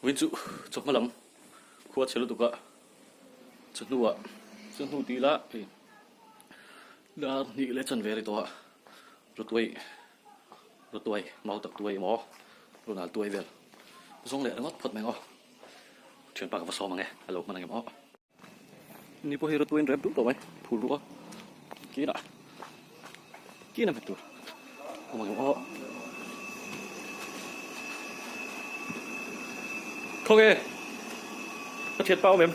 Vawiin chu chawhma lam khua chhe lutuk a, chawhnu ah chawhnu tih ila hei dar hnih leh chanve a ri tawh a, rawtuai rawtuai mau tak tuai emaw ronal tuai vel zawng leh ringawt phawt mai ang aw, thianpa ka va sawm ang e a lo hman ang em aw. Ni pawh hi rawtuaiin rep duh tawh mai phur ruh a kinah kinah hmet tur awm ang em aw. Khawnge ka thianpa awm em?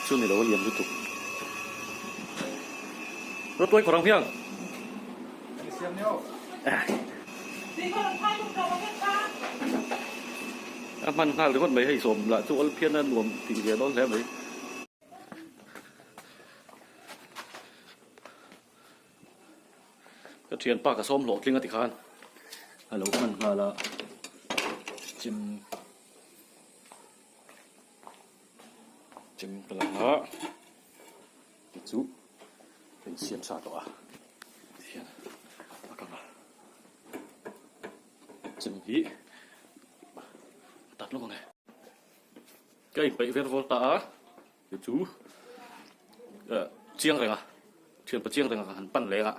Chu ni lo a lian lutuk. Rawtuai khawrh ang hmiang. A hman nghal ringawt mai hei sawm lah chu awl phian a nuam tih ve dawn hle mai. Ka thianpa ka sawm hlawhtling a ti khan a lo hman nghal a chim chim ka lang a ti chu ka insiam sa tawh a tihian a kang a chim hi a tat lawk ang e ka inpeih ver vawr ta a. Chu chu chiang reng a, thianpa chiang reng a han pan leng a,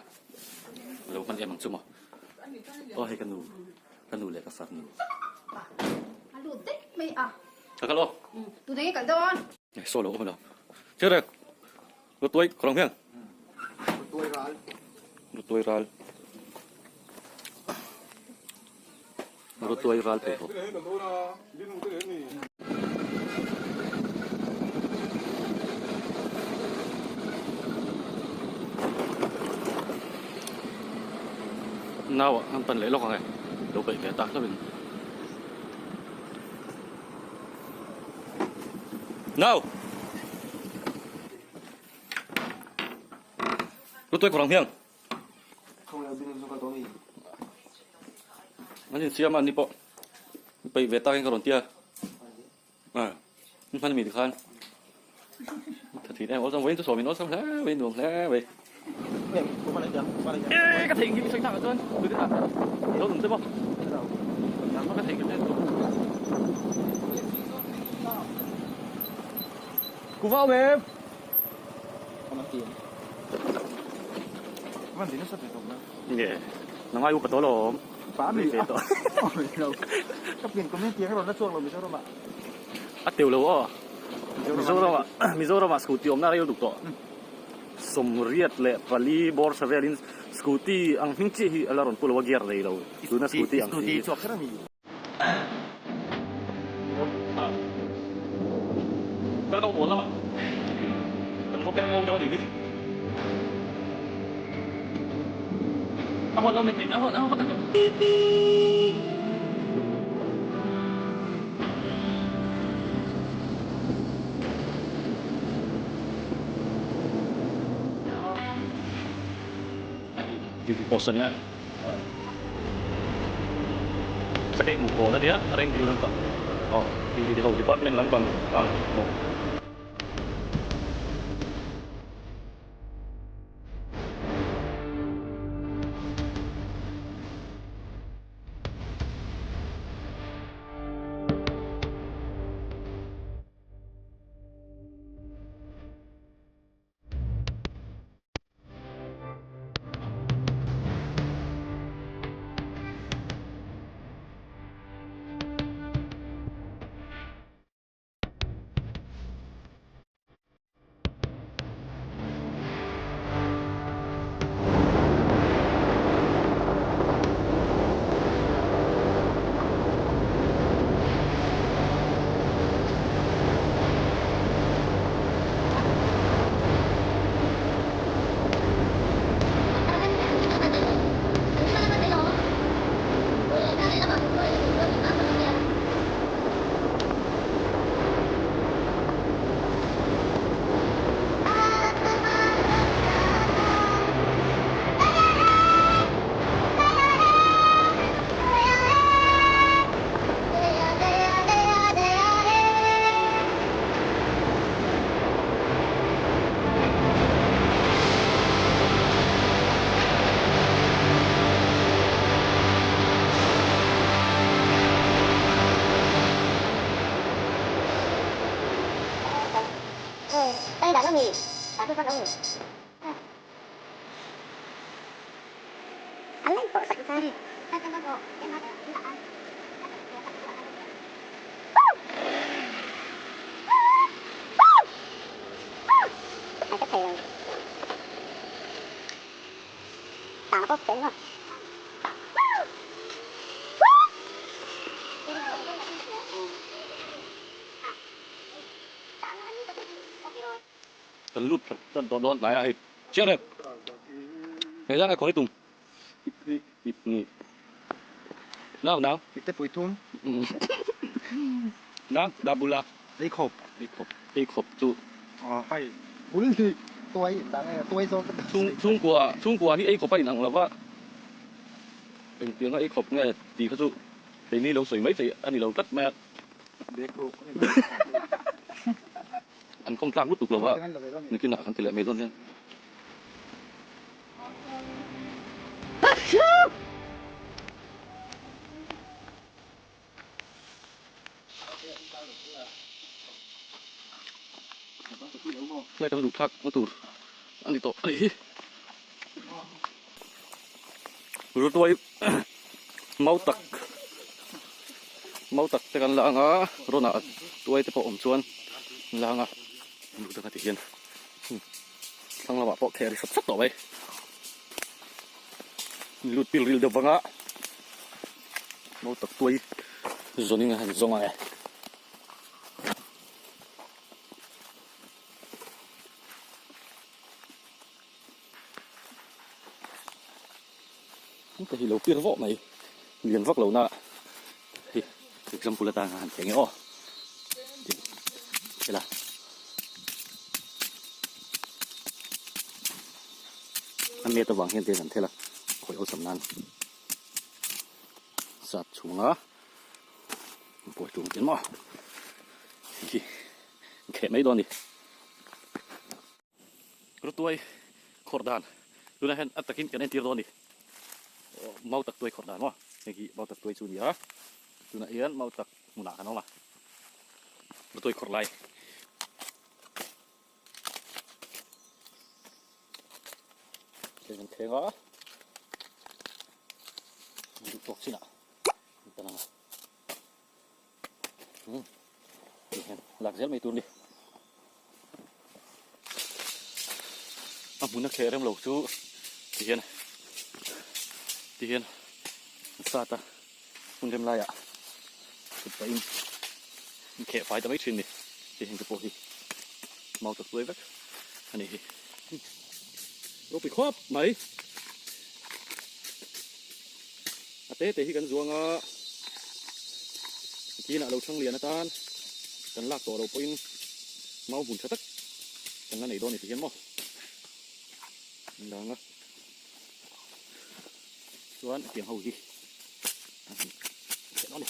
a lo hman em ang chu maw. Aw hei ka nu, ka nu leh ka far nu. A lut daih mai a. Ka kal aw. Tu dang i kal dawn. Saw lo awm lo. Chiang reng, Rutuai khawrang hian. Rutuai ral. Rutuai ral. Rutuai ral phei ho. Nau ah an pan leh lawk ang e, lo peih ve tak hlauh in. Nau! Rutuai khawrang hian. An insiam a ni pawh peih ve takin ka rawn tia a hman mi tikhan tha thin em awlsam vawiin chu sawmin awlsam hle mai nuam hle mai e ka theihnghilh i sawi takah chuan lo awm che maw ka theihnghilh em ku vau em. Nge nang ai upa tawh lo awm a teuh lo aw Mizoram ah Mizoram ah scooty awmna rei lutuk tawh sawmriat leh pali bawr tha velin scooty ang hming chiah hi a la rawn pu lo a gear nei lo tuna scooty ang si hi. Post a nia. Sakei hmuh pawn a nia, a reng dil lampang aw ti ho department lampang ang maw. Kan lut tan dawn dawn hnai a hei chiang em hei zan a khawi tum ip ni nau nau ite pui thum nau da bula ei khawp ei khawp ei khawp chu a hei bul hi tuai dang e tuai zawk chhung chhungkua chhungkua hi ei khawp a inang lova engtianga ei khawp nge tih kha chu keini lo sawi mai thei a ni lo tlat mai a. An kawm tlak lutuk lo va, nikinah kan ti leh mai dawn hian. Ngai kan luh thlak na tur a ni tawh a nih hi. Rutuai mau tak mau tak te kan la ang a rawn ah tuai te pawh awm chuan an la ang a lu te kha ti hian thlang lamah pawh theh a ri sat sat tawh mai lut pil ril deuh vang a mau tak tuai zawnin a han zawng ang e. Ka hi lo pir vawh mai lian vak lo na hei example atang a han thleng e aw hela a met avang hian te kan thel a khawi awlsam nan sat chhunga buai tum tel maw hei hi kheh mai dawn a ni. Rutuai khawrh dan tunah hian a takin kan entir dawn a ni. Mau tak tuai khawrh dan maw hei hi mau tak tuai chu a ni a tunah hian mau tak hmunah kan awm a rutuai khawrh lai. Thleng an thleng a duh tawk chinah an tan ang a Tihian lak zel mai tur a ni. A hmun a kheh rem lo chu tihian tihian an sat a hmun rem laiah thut pahin an kheh fai ta mai thin a ni. Tihian te pawh hi mau ta tuai vek a nih hi. Ropui khawp mai. A te te hi kan zuang a, kinah lo thang lian atan kan lak tawh loh pawhin mau hmun tha tak kan la nei dawn a ni ti hian maw an dang a, chuan hetiang ho hi a hmu theih dawn a ni.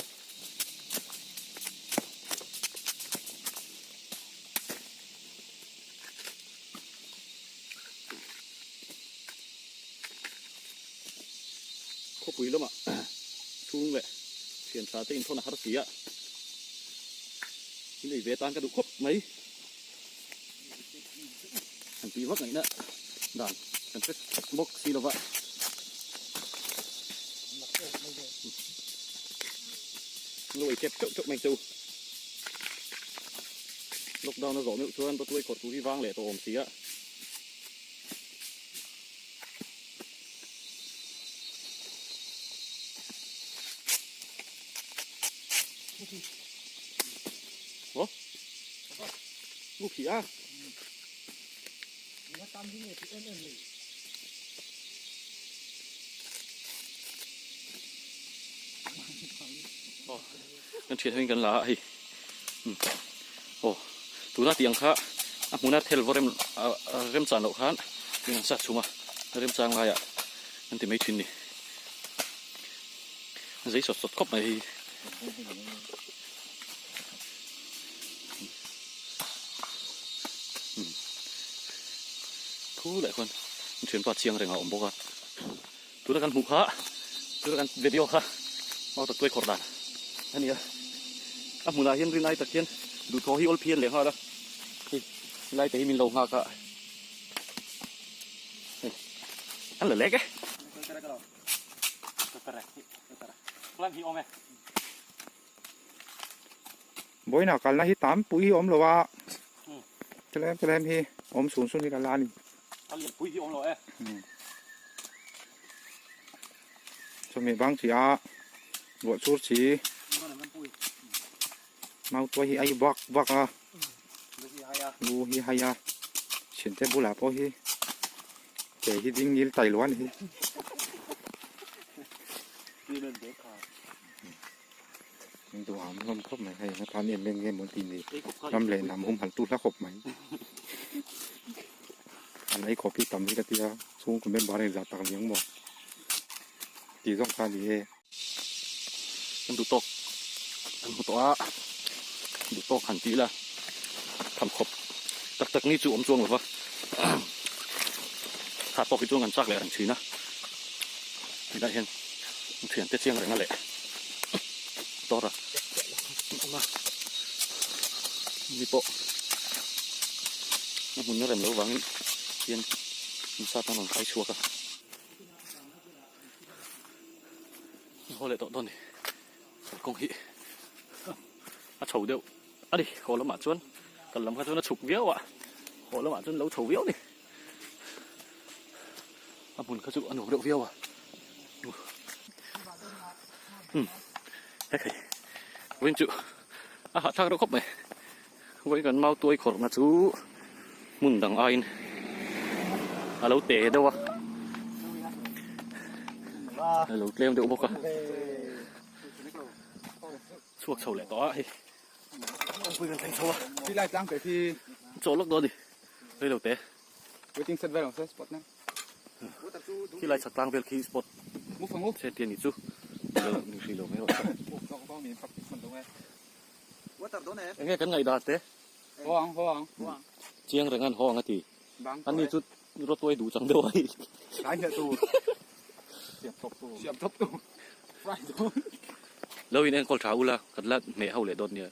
Khawpui lamah chhung leh thian tha te inthawn a har si a, in ei ve tan ka duh khawp mai. Han tih vak ngaihna dan kan hre bawk si lova. Lo ei tep teuh teuh mai chu. Lockdown a zawh meuh chuan Broadway khawrh tur hi vang leh tawh awm si a. Kan thian ho in kan la a hei aw tuna tih ang kha a hmuna thel vaw rem remchan loh khan tin an sat chhum a remchang laiah an ti mai thin ni a zei sawt sawt khawp mai hei thu leh khuan thianpa chiang reng a awm bawk a tuna kan hmuh kha tuna kan video kha mau tak tuai khawrh dan a ni a a hmunah hian rin ai tak hian duhthawh hi awl phian leh nghal a hei. Lai te hi min lo nghak a. Hei an la lek e. Vawiinah kalna hi tam pui hi awm lo a, tlem tlem hi awm sun sun hi ka la a ni. Chawhmeh bang chi a ruah chur chi mau tuai hi a i vak vak a lu hi hai a thiante bulah pawh hi ke hi ding ngil tai lo a ni hi. Min duham hlawm khawp mai hei heta em em nge maw tih ni ram leh hnam humhalh tu hla khawp mai an ei khawp hi tam hi ka tia chhungkaw member in zah tak liang maw tih zawng kha a ni e. Kan duh tawk kan hmu tawh a duh tawk han tih ila tham khawp tak tak ni chu awm chuang lova kha tawk hi chuan kan chak leh reng thin a helaiah hian thiante chiang reng a leh tawr a awm a mi pawh a hmun a rem loh vangin hian nasa tan rawn khai chhuak a. Haw leh tawh dawn ni kawng hi a chho deuh a ni haw lamah chuan kal lam kha chuan a chhuk viau a haw lamah chuan lo chho viau a ni a hmun kha chu a nuam deuh viau a umm hei vawiin chu a hahthlak deuh khawp mai vawiin kan mau tuai khawrhna chu hmun dang aiin a lo te deuh a a lo tlem deuh bawk a chhuak chho leh tawh a hei kawngpui kan thleng chho a Silai tlang te khi chaw lawk dawn a ni rei lo te waiting set vel ang se spot na khilai chhak tlang vel khi spot se tia ni chu ni hrih lo mai rawh se enge kan ngaihdan te haw ang haw ang chiang reng an haw ang a ti ani chu rawtuai duh chang deuh a hei tlai hneh tur siam thawk tur siam thawk tur fry dawn lo in enkawl tha ula kan la hmeh ho leh dawn nia.